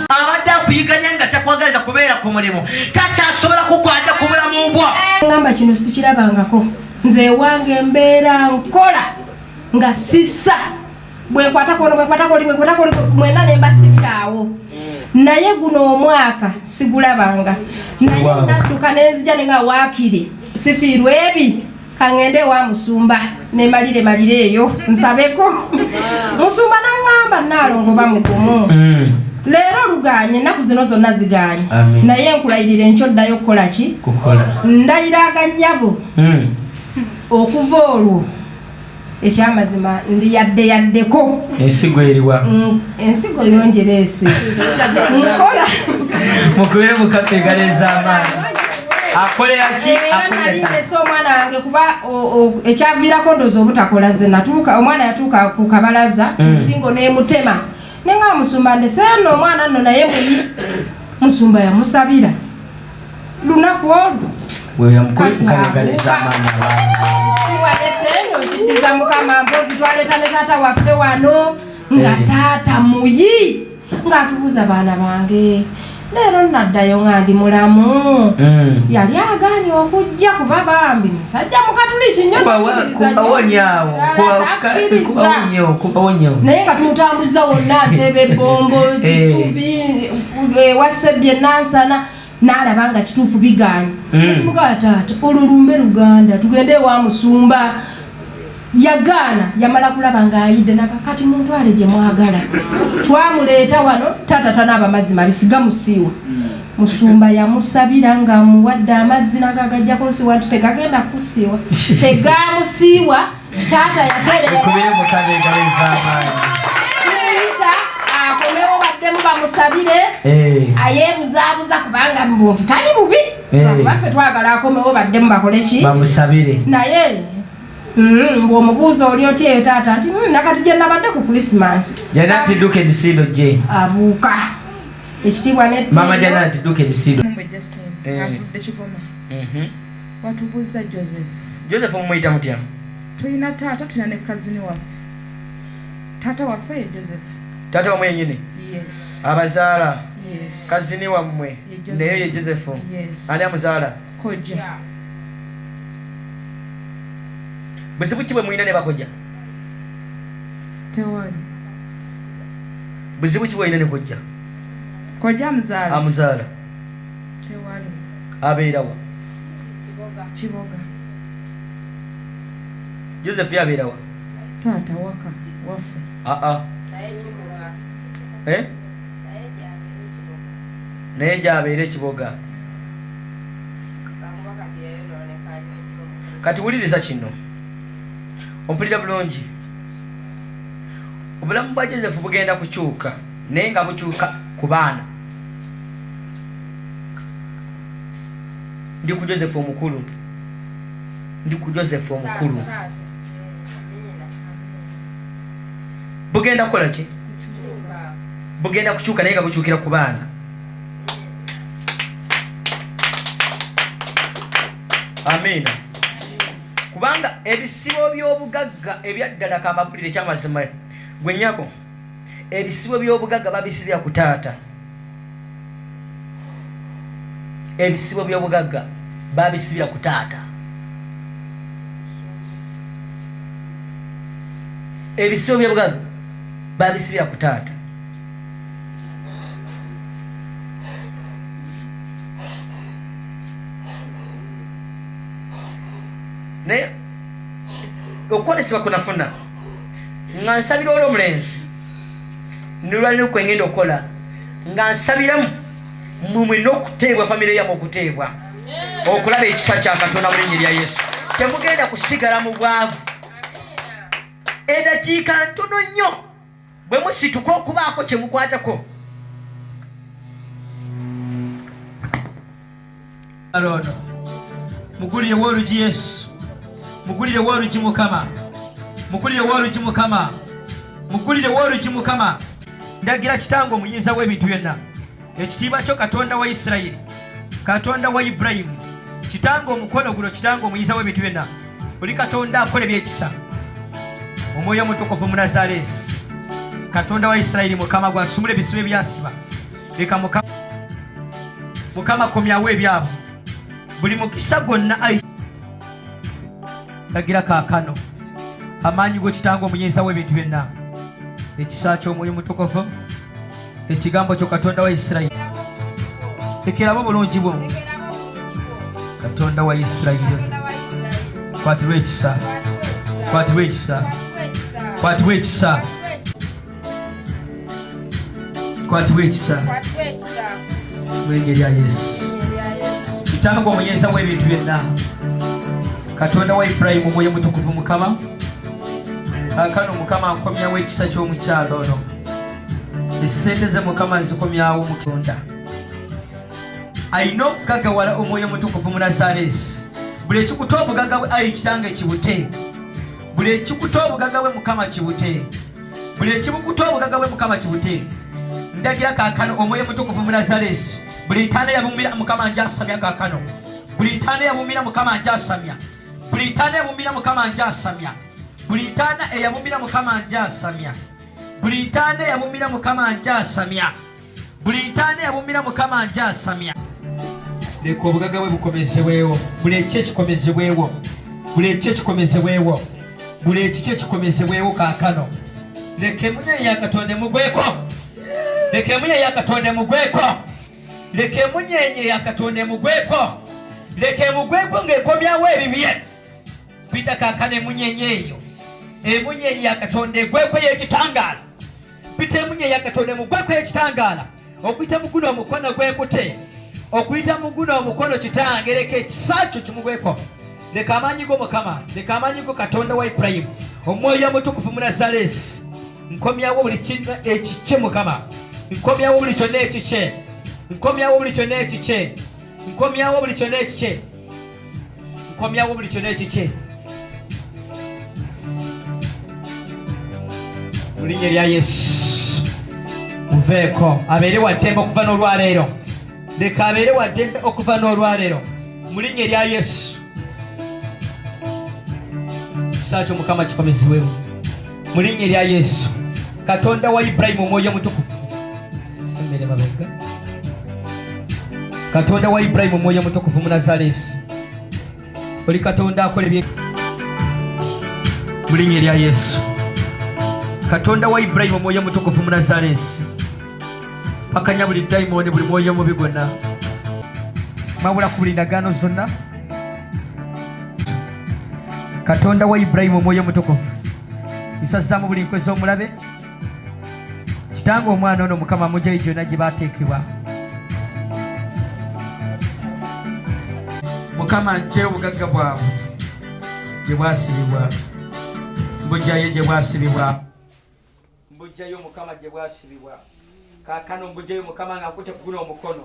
Abadde akuyiganya nga takwagaliza kubeera ku mulimu, takyasobola kukwata ku bulamu bwo. Ngamba kino sikirabangako nze ewange, embeera nkola nga sissa bwenkwatako ono, bwenkwatako oli, bwenkwatako oli, mwena ne mbasibiraawo, naye guno omwaka sigulabanga. Naye nadduka nenzija nenga waakiri sifiirwa ebi, kaŋŋende ewa musumba nemalire malire eyo nsabeko. Musumba naŋŋamba, "Naalongo, ba mugumu. Leero luganye, ennaku zino zonna ziganye, Amen. naye nkulayirira enkyo ddayo kukola ki?" Kukola. Ndayira nnyabo, okuva olwo ekyamazima ndi yadde yaddeko. Ensigo eriwa? Ensigo yongereese nkola. Mukubire mukama engalo ez'amaanyi. Akolera ki? Era nali ndese omwana wange kuba ekyaviirako ndoozi obutakola, nze natuuka, omwana yatuuka ku kabalaza, ensingo n'emutema, nenga musumba, ndese nno omwana nno, naye muyi. Musumba yamusabira lunaku olwo. Mukubire mukama engalo ez'amaanyi abaana. Kiwalete eno nkiddiza Mukama. Mpozi twaleeta ne taata waffe wano nga taata muyi ng'atubuuza, "Baana bange, leero naddayo nga ndi mulamu?" Yali agaanye okujja kuba bambi musajja mukatuliki nnyo, takkiriza nnyo. Kubawonyaawo. Ddala takkiriza. Kubawonyawo. Naye nga tumutambuza wonna, Ntebe, Bombo, Kisubi, Wasebye, Nansana, n'alaba nga kituufu biganye. Tumugaa, "Taata, olwo lumbe luganda, tugende ewa musumba." Yagaana, yamala kulaba ng'ayidde nakakati, "Muntwale gye mwagala." Twamuleeta wano, taata tanaaba mazzi mabisi gamusiiwa. Musumba yamusabira ng'amuwadde amazzi nagagajjako nsiwa nti tegagenda kusiiwa, tegamusiiwa. Taata yatereera. Mukubire mukama engalo ez'amaanyi. Tumuyita akomewo baddemu bamusabire. Ayeebuzaabuza kubanga muntu tali bubi. Baffe twagala akomewo baddemu bakole ki? Bamusabire. Naye bw'omubuuza, "Oli otya eyo, taata?" nti, "Nakati gye nabadde ku Krisimansi." Jana nti dduka emisindo gye. Abuuka ekitiibwa. Mama Jana nti dduka emisindo. Mumbe Justin. Avudde Kigoma. Watubuuza Joseph. Joseph mumuyita mutya? Tulina taata, tulina ne cousin waffe. Taata waffe ye Joseph. Taata wamwe yenyini? Yes. Abazaala? Yes. Cousin wammwe? Ye Joseph. Naye ye Joseph? Yes. Ani amuzaala? Kojja. Buzibu ki bwe mulina ne bakojja? Tewali. Buzibu ki bwolina ne kojja? Kojja amuzaala? Amuzaala. Tewali. Abeerawa? Kiboga. Joseph yabeerawa? Taata waka waffe. Aa, eh? Naye gyabeera ekiboga. Kati wuliriza kino, ompulira bulungi. Obulamu bwa Joseph bugenda kukyuka, naye nga bukyuka ku baana. Ndi ku Joseph omukulu, ndi ku Joseph omukulu. Bugenda kukola ki? Bugenda kukyuka, naye nga bukyukira ku baana. Amiina. Kubanga ebisibo by'obugagga ebyaddala, kamabulire ekyamazima gwe nyabo, ebisibo by'obugagga babisibira ku taata. Ebisibo by'obugagga babisibira ku taata. Ebisibo by'obugagga babisibira ku taata. Naye okukolesebwa kunafuna nga nsabira oli omulenzi nolwaliro kwengenda okukola nga nsabiramu mwe mulina okuteebwa, famire yammwe okuteebwa okulaba ekisa kya Katonda mu linnya erya Yesu. Temugenda kusigala mu bwavu. Edakiika ntono nnyo bwe musituka okubaako kye mukwatako. Ono mugulirewo olugi Yesu, mugulirewo olugi Mukama, mugulirewo olugi Mukama, mugulirewo olugi Mukama. Ndagira kitange omuyinza w'ebintu byonna. Ekitiibwa kyo Katonda wa Isirayiri, Katonda wa Ibulayimu, kitange omukono guno, kitange omuyinza w'ebintu byonna, oli Katonda akola ebyekisa. Omwoyo Omutukuvu Munazaleesi, Katonda wa Isirayiri, Mukama gwasumula ebisibo ebyasiba, leka Mukama komyawo ebyabwe, buli mukisa gwonna. Lagira kaakano amaanyi go kitange omuyinza w'ebintu byonna, ekisa ky'Omwoyo Mutukuvu, ekigambo kyo Katonda wa Isirayiri, lekerabo obulungi bwo Katonda wa Isirayiri, kwatirwa ekisa, kwatirwa ekisa, kwatirwa ekisa, kwatibwa ekisa mu linnya erya Yesu. Kitange omuyinza w'ebintu byonna, Katonda wa Ibulayimu, Omwoyo Mutukuvu, Mukama, kaakano Mukama nkomyawo ekisa ky'omukyalo ono, esente ze Mukama nzikomyawo. Mutonda alina okugagawala, Omwoyo Omutukuvu Munazaresi, buli ekikuta obugagga bwe, ayi Kitange, kibute. Buli ekikuta obugagga bwe, Mukama, kibute. Buli ekibukuta obugaga bwe, Mukama, kibute. Ndagira kaakano Omwoyo Mutukuvu Munazaresi, buli ntaana yabumira, Mukama, njasamya kaakano. Buli ntaana eyabumira, Mukama, njasamya. Buli ntaana eyabumira, Mukama, njasamya. Buli ntaana eyabumira, Mukama, njasamya. Buli ntaana eyabumira, Mukama, njasamya. Buli ntaana eyabumira, Mukama, njasamya. Leka obugaga bwe bukomezebwewo. Buli ekikye kikomezebwewo, buli ekikye kikomezebwewo, buli ekikye kikomezebwewo kaakano. Leka emunye ya Katonda emugweko, leka emunye ya Katonda emugweko, leka emunyenye ya Katonda emugweko, leka emugweko ng'ekomyawo ebibye. Pita kaakano emunyenye eyo, emunyenye ya Katonda egweko y'ekitangaala. Pita emunye ya Katonda emugweko y'ekitangaala okuyita mu guno omukono gwenkute, okuyita mu guno omukono. Kitange, leka ekisa kyo kimugweko, leka amaanyi go Mukama, leka amaanyi go Katonda wa Ibulayimu, Omwoyo Omutukuvu Munazalesi, nkomyawo buli kintu ekikye. Mukama, nkomyawo buli kyonna ekikye, nkomyawo buli kyonna ekikye, nkomyawo buli kyonna ekikye, nkomyawo buli kyonna ekikye mu linnya lya Yesu. Muveeko, abeere waddembe okuva n'olwaleero. Leka abeere waddembe okuva n'olwaleero mu linnya erya Yesu. Kisa kyo Mukama kikomezebwewo mu linnya erya Yesu. Katonda wa Ibulayimu, Omwoyo Omutukuvu, sembere mabega. Katonda wa Ibulayimu, Omwoyo Omutukuvu Munazalesi, oli Katonda akola ebye mu linnya erya Yesu. Katonda wa Ibulayimu, Omwoyo Omutukuvu Munazalesi, pakanya buli dayimooni, buli mwoyo omubi gwonna, mawula ku buli ndagaano zonna. Katonda wa Ibulayimu, Omwoyo Omutukuvu, nsazaamu buli nkwe z'omulabe. Kitange, omwana ono Mukama mugyayo gyonna gye bateekebwa. Mukama, nkyeyo obugagga bwabwe gye bwasibibwa, mbugyayo gye bwasibibwa, mbugyayo Mukama gye bwasibibwa kaakano, mbugyayo Mukama nga nkute ku guno omukono,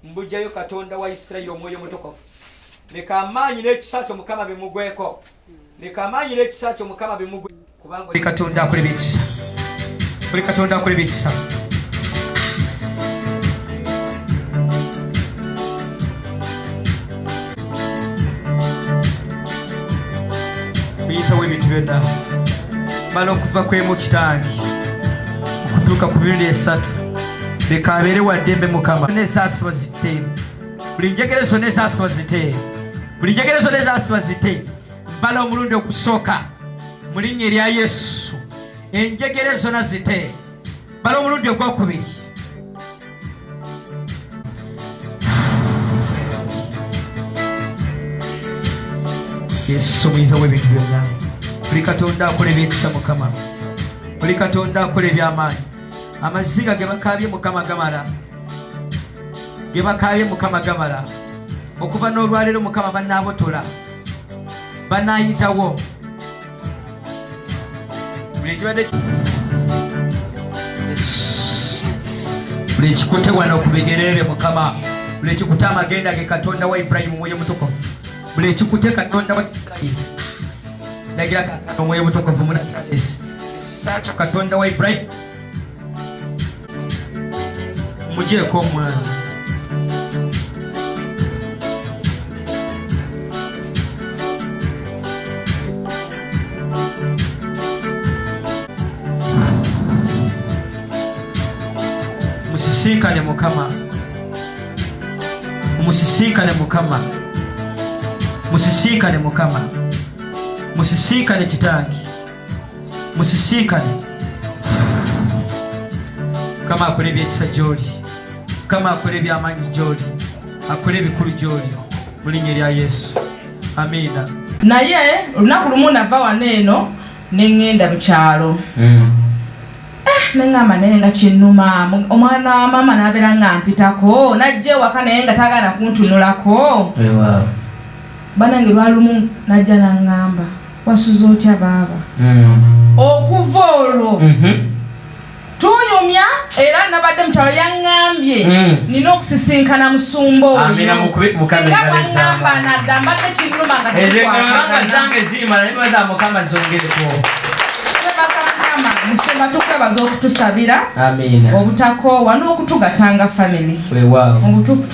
mbugyayo. Katonda wa Isirayiri, Omwoyo Omutukuvu, leka amaanyi n'ekisa kyo Mukama bimugweko, leka amaanyi n'ekisa kyo Mukama bimugwe, kubanga oli Katonda akola ebyekisa, oli Katonda akola ebyekisa. Muyinza w'ebintu byonna, mala okuva kwemu kitange okutuuka ku mirundi esatu. Leka abeere wa ddembe Mukama. Nezaasiba zite, buli njegere zonna ezaasiba zite, buli njegere zonna ezaasiba zite. Mbala omulundi ogusooka mu linnya erya Yesu, enjegere zonna zite. Bala omulundi ogwokubiri. Yesu omuyinza w'ebintu byonna, buli Katonda akola ebyekisa Mukama, buli Katonda akola eby'amaanyi. Amaziga ge bakaabye Mukama gamala, ge bakaabye Mukama gamala. Okuva n'olwaleero Mukama banaabotola, banaayitawo buli ekibadde, buli ekikute wano ku bigerere Mukama, buli ekikute amagenda ge. Katonda wa Ibulayimu, Omwoyo Mutukuvu, buli ekikute. Katonda wa Isirayiri, ndagira kakano Omwoyo Mutukuvu Munazaresi, ekisa kyo Katonda wa Ibulayimu. Mumugyeko omwana. Musisinkane Mukama, musisinkane Mukama, musisinkane Mukama, musisinkane kitange, musisinkane Mukama. Akole ebyekisa gy'oli, Mukama akole ebyamaanyi gy'oli, akole ebikulu gy'oli, mu linnya erya Yesu, amiina. Naye olunaku lumu nava wano eno ne ŋŋenda mu kyalo. Neŋŋamba naye nga kinnuma, omwana wa maama n'abeera nga mpitako najja ewaka naye nga tagaana kuntunulako. Banange lwalumu najja naŋŋamba, wasuze otya baaba? Okuva olwo tunyumya, era nabadde mukyalo yaŋŋambye nina okusisinkana musumba oyo. Amina, mukube Singa engalo bwaŋŋamba ez'amaanyi. nadda mbadde kinnuma nga Ezo engalo nga tetukwatagana. zange zirimala, naye baza Mukama zongereko. Twebaza Mukama. Musumba, tukwebaza okutusabira Amiina. obutakoowa n'okutugatanga family. Weewaawo. Mu butuufu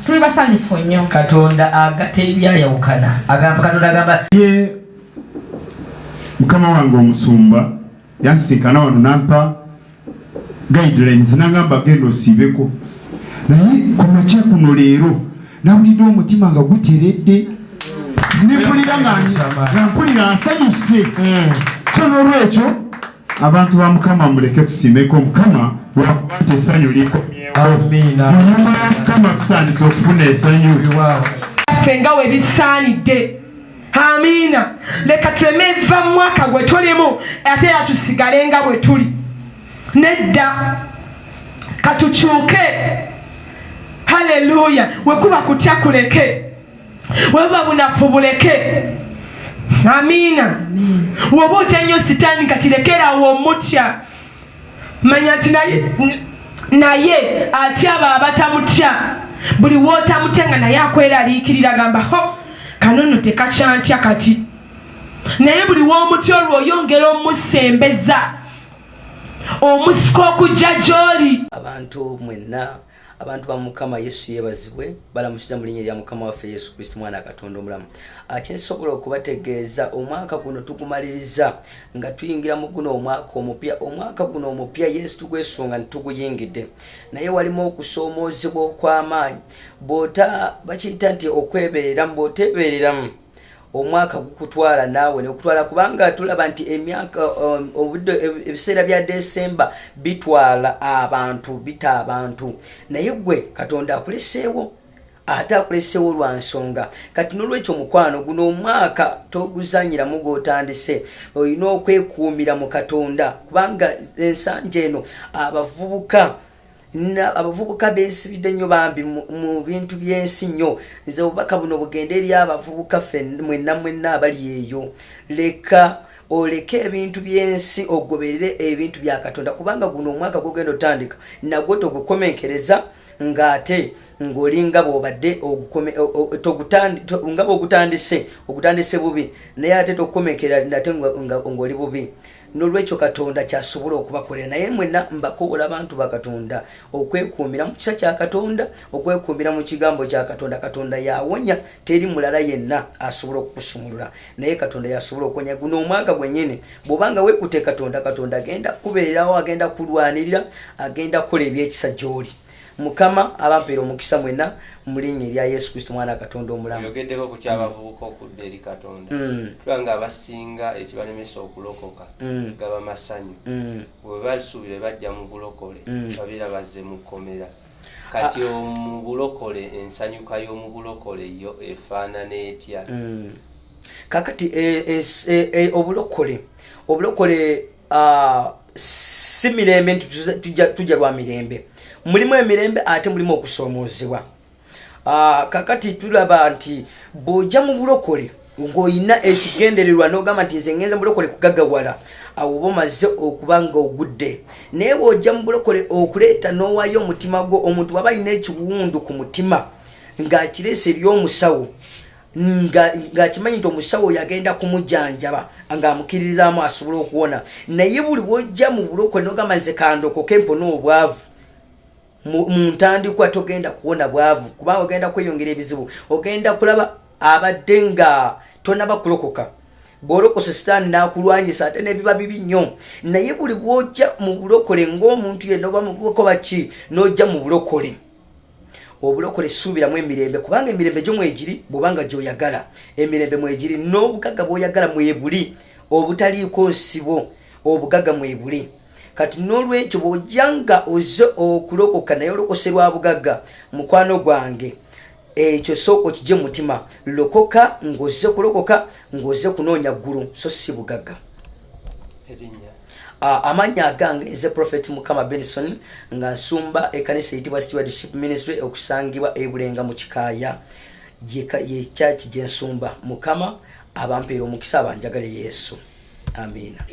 tuli basanyufu nnyo. Katonda agata ebyayawukana, agamba, Katonda agamba. Ye mukama wange omusumba yansinkana wano nampa guidelines, nangamba genda osiibeko, naye ku makya kuno leero nawulidde omutima nga guteredde, nempulira nga mpulira nsanyuse. So n'olwekyo abantu ba Mukama, muleke tusiimeko Mukama lwakuba nti essanyu likomyewo Amiina. mu nyumba ya Mukama. Tutandise okufuna essanyu. Weewaawo. Ffe nga we bisaanidde. Amiina. Leka tuleme va mu mwaka gwe tulimu ate era tusigale nga bwe tuli. Nedda, katukyuke. Haleluya. Wekuba kutya kuleke, webuba bunafu buleke. Amiina. Woba otya nnyo sitaani, kati lekerawo omutya. Manya nti naye atya abo abatamutya. Buli wootamutya nga naye akweraliikirira, gamba, ho, kano nno tekakyantya kati. Naye buli w'omutya, olwo oyongera omusembeza, omusika okujja gy'oli. Abantu mwenna, abantu ba Mukama Yesu, yeebazibwe. Balamusiza mu linnya erya Mukama waffe Yesu Kristo, mwana wa Katonda omulamu. Kyensobola okubategeeza, omwaka guno tugumaliriza nga tuyingira mu guno omwaka omupya. Omwaka guno omupya, Yesu, tugwesunga nti tuguyingidde, naye walimu okusoomoozebwa okw'amaanyi. Bw'ota bakiyita nti okwebeereramu, bw'oteebeereramu omwaka gukutwala naawe nekutwala, kubanga tulaba nti emyaka obudde, ebiseera bya Desemba bitwala abantu, bita abantu. Naye gwe Katonda akuleseewo, ate akuleseewo lwa nsonga. Kati nolwekyo mukwano, guno omwaka toguzanyiramu gwotandise. Olina okwekuumira mu Katonda, kubanga ensanja eno abavubuka besibidde nnyo bambi mu bintu by'ensi nnyo. Nze obubaka buno bugende eri abavubuka ffe mwenna mwenna abali eyo. Leka oleke ebintu by'ensi, ogoberere ebintu bya Katonda, kubanga guno omwaka gwogenda otandika nagwo togukomenkereza ng'ate ng'olinga bw'obadde nga bw'ogutandise, ogutandise bubi, naye ate tokukomenkera ate ng'oli bubi. Nolwekyo Katonda kyasobola okubakolera, naye mwenna mbakoola abantu ba Katonda okwekuumira mu kisa kya Katonda, okwekuumira mu kigambo kya Katonda. Katonda yawonya, teri mulala yenna asobola okukusumulula, naye Katonda yasobola okuwonya. Guno omwaka gwennyini, bw'obanga weekute Katonda, Katonda agenda kubeererawo, agenda kulwanirira, agenda kukola ebyekisa gy'oli. Mukama abampeera omukisa mwenna mu linnya erya Yesu Kristo, mwana wa Katonda omulamu. Yogeddeko ku kyabavubuka okudda eri Katonda. Tulaba nga abasinga ekibalemesa okulokoka gaba masanyu. Bwe basuubira bajja mu bulokole, babeera bazze mu kkomera. Kati mu bulokole, ensanyuka y'omu bulokole yo efaanana etya? Kakati obulokole si mirembe nti tujja lwa mirembe. Mulimu emirembe, ate mulimu okusoomoozebwa. Kakati tulaba nti bw'ojja mu bulokole ng'olina ekigendererwa n'ogamba nti nze ngenze mu bulokole kugagawala, awo oba omaze okuba nga ogudde. Naye bw'ojja mu bulokole okuleeta n'owaayo omutima gwo, omuntu bw'aba alina ekiwundu ku mutima ng'akireese eri omusawo, ng'akimanyi nti omusawo oyo agenda kumujjanjaba ng'amukiririzaamu asobole okuwona. Naye buli bw'ojja mu bulokole n'ogamba nze kandokoke mpone obwavu. Mu ntandikwa togenda kuwona bwavu, kubanga ogenda kweyongera ebizibu. Ogenda kulaba abadde nga tonaba kulokoka, bw'olokose sitaani n'akulwanyisa ate n'ebiba bibi nnyo. Naye buli bw'ojja mu bulokole ng'omuntu yenna oba mubukoba ki, n'ojja mu bulokole, obulokole suubiramu emirembe, kubanga emirembe gyo mwegiri bw'oba nga gy'oyagala, emirembe mwegiri, n'obugagga bw'oyagala mwebuli, obutaliiko nsibo, obugagga mwebuli. Kati n'olwekyo bw'ojja nga ozze okulokoka naye olokose lwa bugagga, mukwano gwange, ekyo sooka okigye mu mutima. Lokoka ng'ozze kulokoka, ng'ozze kunoonya ggulu, so si bugagga. Amannya agange nze Prophet Mukama Benson, nga nsumba ekkanisa eyitibwa Stewardship Ministry okusangibwa e Bulenga mu Kikaaya, ye church gye nsumba. Mukama abampeera omukisa, abanjagale Yesu. Amiina.